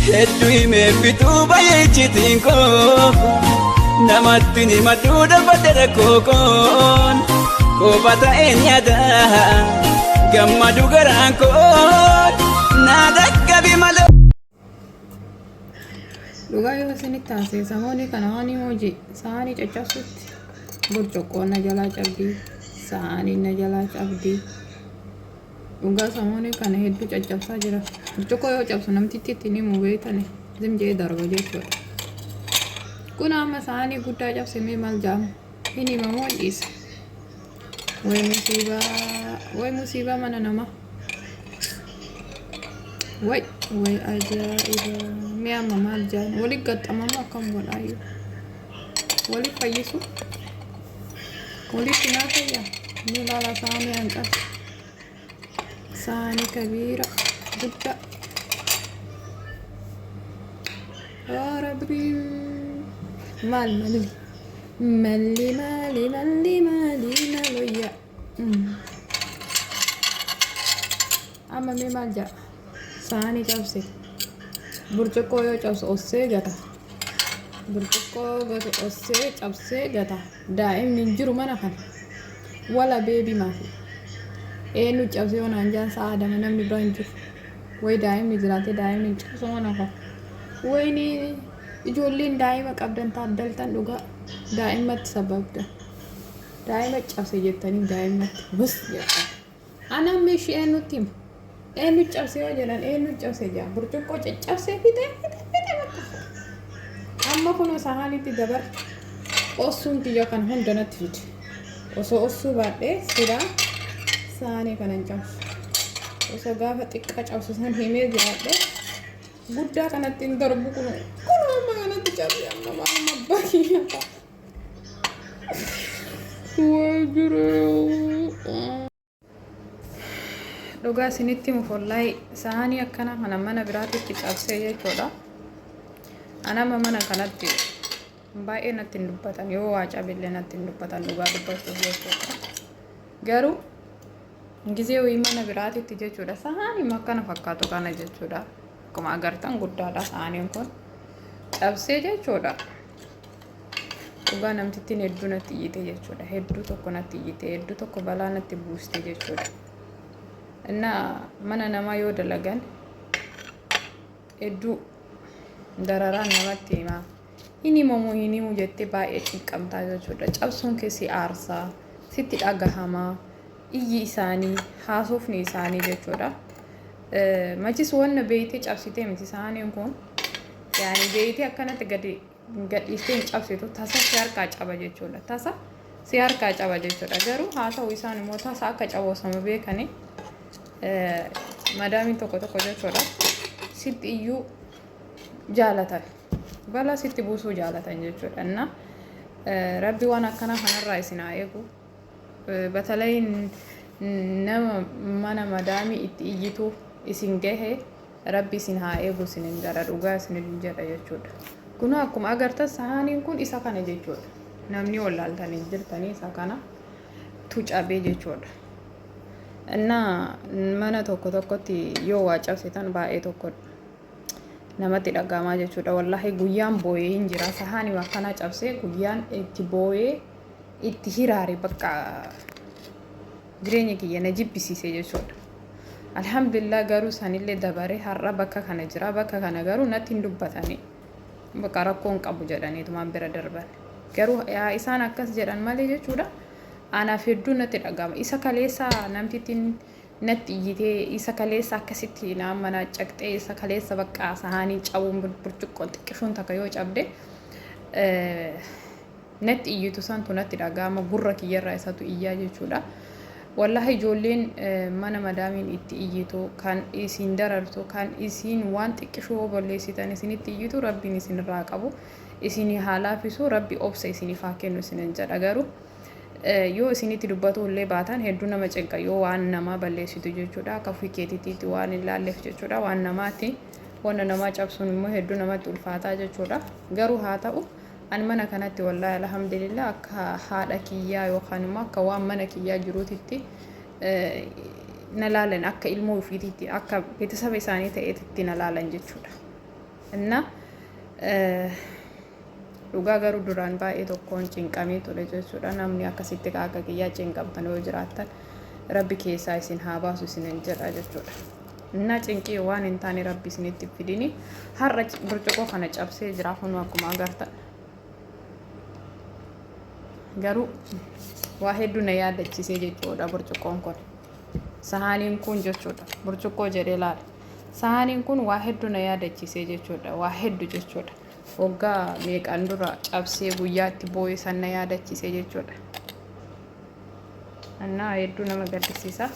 Hedduu himee fixuu baay'ee icciitiin koo namatti ni maduu dhaabbate rakkoo koon kopha ta'een yaada gammadu garaan koo naa dhaqqabi malee. Dhugaa yoo isinitti haasa'e samoonii kana waan hojii saanii caccabsutti burcuqqoon na jalaa cabdii saaniin na jalaa cabdii. Dhugaa samoonii kana hedduu caccabsaa jira. Burcuqqoo yoo cabsu namtichi itti ni himu beektani. Zim jedhee darba jechuudha. Kun amma saanii guddaa cabse mee maal jedhama? Hin himamoo hin dhiisa? Way musiibaa way musiibaa mana namaa. Way way ajaa'iba. Mee amma maal jedhan? Wali gaxxamamoo akkam godhaayyuu? Wali fayyisu? Walitti naa fayyaa? Ni ilaala saanii hanqatu. Saanii kabiira guddaa. Yaa Rabbii maal malli malli maali malli maali maloyya. Amma mee maal jedha? Saanii cabse. Burcuqqoo yoo cabsu ossee gata. Burcuqqoo gatu ossee cabsee gata. Daa'imni hin jiru mana kana. Wala beebi maafi. Eenyu cabse yoo naan jaan sa'a adama namni biraa hin jiru. Way daa'imni jiraate daa'imni hin cabsu mana kana. Wayni ijoolleen daa'ima qabdan taaddaltan dhugaa daa'immatti sababdan. Daa'ima cabse jettanii daa'immatti bus jedhan. Ana amma ishee eenyutti hima? Eenyu cabse yoo jedhan eenyu cabse jedha. Burcuqqoo caccabsee fixee fixee fixee bakka. Amma kunoo sahaanitti dabar ossuun tiyya kan hunda natti fide. Osoo ossuu baadhee silaa saanii kana hin cabsu. Osoo gaafa xiqqaa cabsu san himee jiraadhe guddaa kanatti hin darbu kunoo. Kunoo amma kanatti cabse amma maaluma abbaa kiyya ta'a. Way jiruu. Dhugaa isinitti himuuf wallaahi saanii akkana kana mana biraatitti cabsee jechuudha. Ana amma mana kanatti baay'ee natti hin dubbatan yoo waa cabillee natti hin dubbatan dhugaa dubbachuuf jechuudha. Garuu gizee wayii mana biraatitti jechuudha saanii akkana fakkaatu kana jechuudha. Akkuma agartan guddaadha saaniin kun cabsee jechuudha. Dhugaa namtittiin hedduu natti iyyite jechuudha. Hedduu tokko natti iyyite, hedduu tokko balaa natti buuste jechuudha. Innaa mana namaa yoo dalagan hedduu dararaan namatti himaa. Hin himamu hin himu jettee baay'ee cinqamtaa jechuudha. Cabsuun kee si aarsaa, sitti dhagahamaa, iyyi isaanii, haasofni isaanii jechuudha. Machis wanna beeytee cabsitee miti saaniin kun. Yaani beeytee akkanatti gadi gadhiistee hin cabsitu tasa si harkaa caba jechuudha. Tasa si harkaa caba jechuudha. Garuu haa ta'u isaan immoo tasa akka cabu osoma beekani madaamiin tokko tokko jechuudha sitti iyyuu jaalatan. Balaa sitti buusuu jaalatan jechuudha. Inna rabbi waan akkanaa kanarraa isin haa eegu. Batalay nama mana madaamii itti iyyitu isin gahe Rabbi isin haa eegu isinin jedha dhugaa isinin jedha jechuudha. Kunoo akkuma agartan sahaaniin kun isa kana jechuudha. Namni wallaaltanii jirtanii isa kana tu cabee jechuudha. Innaa mana tokko tokkotti yoo waa cabsitan baay'ee tokko namatti dhaga'amaa jechuudha. Wallaahi guyyaan boo'ee hin jira. Sahaanii akkanaa cabsee guyyaan itti boo'ee itti hiraare bakka jireenya kiyya na jibbisiise jechuudha. Alhamdulillah garuu sanillee dabare har'a bakka kana jira. Bakka kana garuu natti hin dubbatani. Bakka rakkoo hin qabu jedhaniitumaan bira darban. Garuu isaan akkas jedhan malee jechuudha. Anaaf hedduu natti dhaga'ama. Isa kaleessa namtittiin natti iyyitee isa kaleessa akkasitti naan manaa caqxee isa kaleessa bakka sahaanii cabuun burcuqqoon xiqqishuun takka yoo cabde natti iyyitu santu natti dhaga'ama gurra kiyyarraa isatu iyyaa jechuudha. Wallahi ijoolleen mana madaamiin itti iyyitu kan isin darartu kan isin waan xiqqishuu yoo balleessitan isinitti iyyitu rabbiin isinirraa qabu isinii haa laafisu rabbi obsa isiniif haa kennu isinin jedha garuu yoo isinitti dubbatuu illee baatan hedduu nama cinqa yoo waan namaa balleessitu jechuudha akka ofii keetiitti waan hin laalleef jechuudha waan namaatti wanna namaa cabsuun immoo hedduu namatti ulfaataa jechuudha garuu haa ta'u Ani mana kanatti wallaahi alhamdulillah akka haadha kiyyaa yookaan immoo akka waan mana kiyyaa jiruutitti na laalan akka ilmoo ofiititti akka beetasaba isaanii ta'eetitti na laalan jechuudha. Inna dhugaa garuu duraan baay'ee tokkoon cinqamee ture jechuudha. Namni akkasitti akka kiyyaa cinqamtan yoo jiraattan Rabbi keessaa isin haa baasu isinin jedha jechuudha. Innaa cinqii waan hin taane Rabbi isinitti fidini. Har'a burcuqqoo kana cabsee jira kun akkuma agartan. Garuu waa hedduu na yaadachiisee jechuudha burcuqqoon kun. Sahaaniin kun jechuudha. Burcuqqoo jedhee laala. Sahaaniin kun waa hedduu na yaadachiisee jechuudha. Waa hedduu jechuudha. Waggaa meeqaan dura cabsee guyyaatti boo'e san na yaadachiisee jechuudha. Annaa hedduu nama gaddisiisa.